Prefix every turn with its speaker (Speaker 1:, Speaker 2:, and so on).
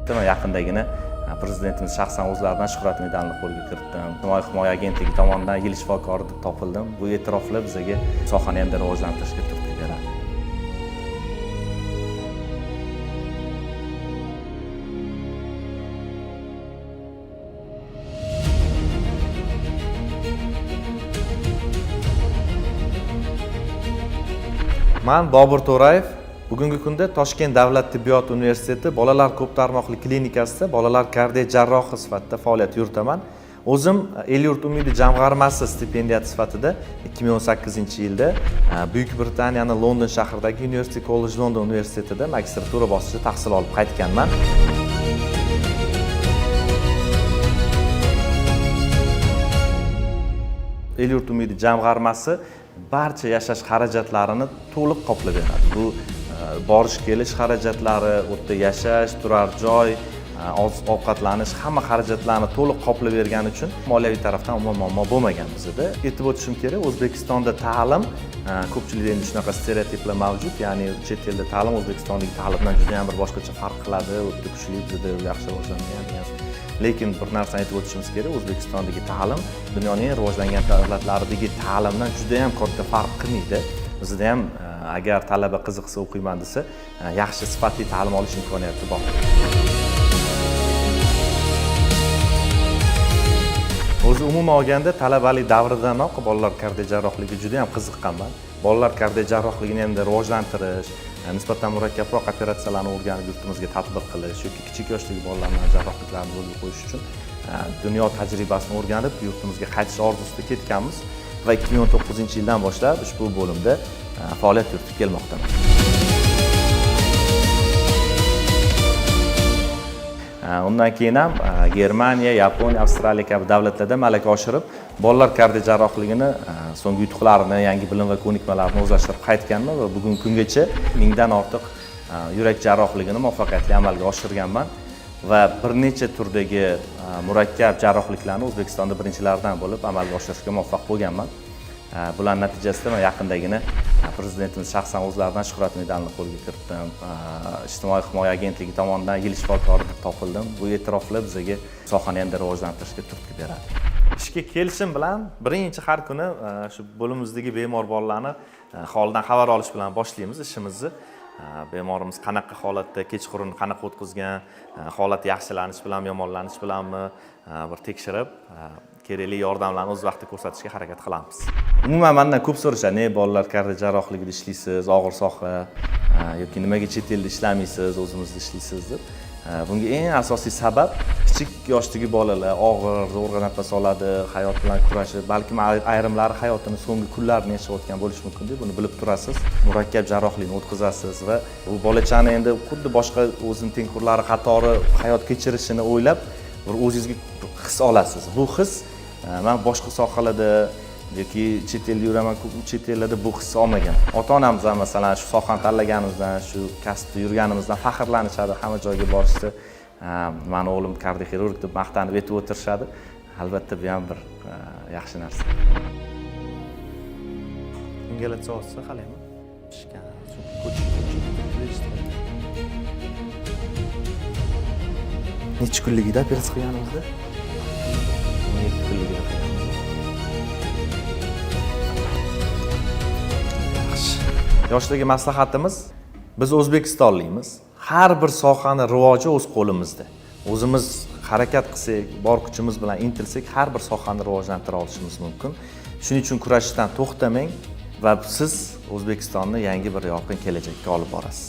Speaker 1: Va yaqindagina prezidentimiz shaxsan o'zlaridan shuhrat medalini qo'lga kiritdim. Ijtimoiy himoya agentligi tomonidan yil shifokori deb topildim. Bu e'tiroflar bizga sohani yanada rivojlantirishga turtki beradi. Man Bobur To'rayev, bugungi kunda Toshkent davlat tibbiyot universiteti bolalar ko'p tarmoqli klinikasida bolalar kardiak jarrohi sifatida faoliyat yuritaman. O'zim El-yurt umidi jamg'armasi stipendiyati sifatida 2018-yilda Buyuk Britaniyani London shahridagi University College London universitetida magistratura bosqichida tahsil olib qaytganman. El-yurt umidi jamg'armasi barcha yashash xarajatlarini to'liq qoplab beradi. Bu borish kelish xarajatlari, u yerda yashash, turar joy, oziq ovqatlanish, hamma xarajatlarni to'liq qoplab bergani uchun moliyaviy tarafdan umuman muammo bo'lmagan bizada. Aytib o'tishim kerak, O'zbekistonda ta'lim, ko'pchilikda endi shunaqa stereotiplar mavjud, ya'ni chet elda ta'lim O'zbekistondagi ta'limdan juda ham bir boshqacha farq qiladi, u yerda kuchli, bizada yaxshi rivojlanmagan degan. Lekin bir narsani aytib o'tishimiz kerak, O'zbekistondagi ta'lim dunyoning eng rivojlangan davlatlaridagi ta'limdan juda ham katta farq qilmaydi. Bizda ham agar talaba qiziqsa o'qiyman desa, yaxshi sifatli ta'lim olish imkoniyati bor. O'zi umuman olganda talabalik davridanoq bolalar kardiak jarrohligiga juda ham qiziqqanman. Bolalar kardiak jarrohligini endi rivojlantirish, nisbatan murakkabroq operatsiyalarni o'rganib yurtimizga tatbiq qilish yoki kichik yoshdagi bolalarni jarrohliklarni yo'lga qo'yish uchun dunyo tajribasini o'rganib yurtimizga qaytish orzusida ketganmiz va 2019-yildan boshlab ushbu bo'limda faoliyat yuritib kelmoqdaman. Undan keyin ham Germaniya, Yaponiya, Avstraliya kabi davlatlarda malaka oshirib, bolalar kardiak jarrohligini so'nggi yutuqlarini, yangi bilim va ko'nikmalarni o'zlashtirib qaytganman va bugungi kungacha 1000dan ortiq yurak jarrohligini muvaffaqiyatli amalga oshirganman va bir necha turdagi murakkab jarrohliklarni O'zbekistonda birinchilardan bo'lib amalga oshirishga muvaffaq bo'lganman. Bular natijasida man yaqindagina prezidentimiz shaxsan o'zlaridan shuhrat medalini qo'lga kiritdim. Ijtimoiy himoya agentligi tomonidan yil shifokori deb topildim. Bu e'tiroflar bizga sohani yanada rivojlantirishga turtki beradi. Ishga kelishim bilan birinchi har kuni shu bo'limimizdagi bemor bolalarni holidan xabar olish bilan boshlaymiz ishimizni. Bemorimiz qanaqa holatda, kechqurun qanaqa o'tkazgan, holati yaxshilanish bilanmi, yomonlanish bilanmi, bir tekshirib, kerakli yordamlarni o'z vaqtida ko'rsatishga harakat qilamiz. Umuman mandan ko'p so'rashadi, ne bolalar kardiak jarrohligida ishlaysiz, og'ir soha, yoki nimaga chet elda ishlamaysiz, o'zimizda ishlaysiz deb. Bunga eng asosiy sabab kichik yoshdagi bolalar og'ir, zo'rg'a nafas oladi, hayot bilan kurashib, balkim ayrimlari hayotini so'nggi kunlarini yashayotgan bo'lishi mumkin deb buni bilib turasiz. Murakkab jarrohlikni o'tkazasiz va bu bolachani endi xuddi boshqa o'zini tengqurlari qatori hayot kechirishini o'ylab bir o'zingizga his olasiz. Bu his man boshqa sohalarda yoki chet elda yuraman, ko'p chet ellarda bu hisni olmagan. Ota-onamiz ham masalan shu sohani tanlaganimizdan, shu kasbda yurganimizdan faxrlanishadi, hamma joyga borishsa, mani o'g'lim kardioxirurg deb maqtanib aytib o'tirishadi. Albatta bu ham bir yaxshi narsa. Ingalyatsiya olsa haliymi? Pishgan. Necha kunligida operatsiya qilganimizda? 17 kunligida qilganmiz. Yaxshi. Yoshlarga maslahatimiz, biz o'zbekistonlikmiz. Har bir sohani rivoji o'z qo'limizda. O'zimiz harakat qilsak, bor kuchimiz bilan intilsak, har bir sohani rivojlantira olishimiz mumkin. Shuning uchun kurashishdan to'xtamang va siz O'zbekistonni yangi bir yorqin kelajakka olib borasiz.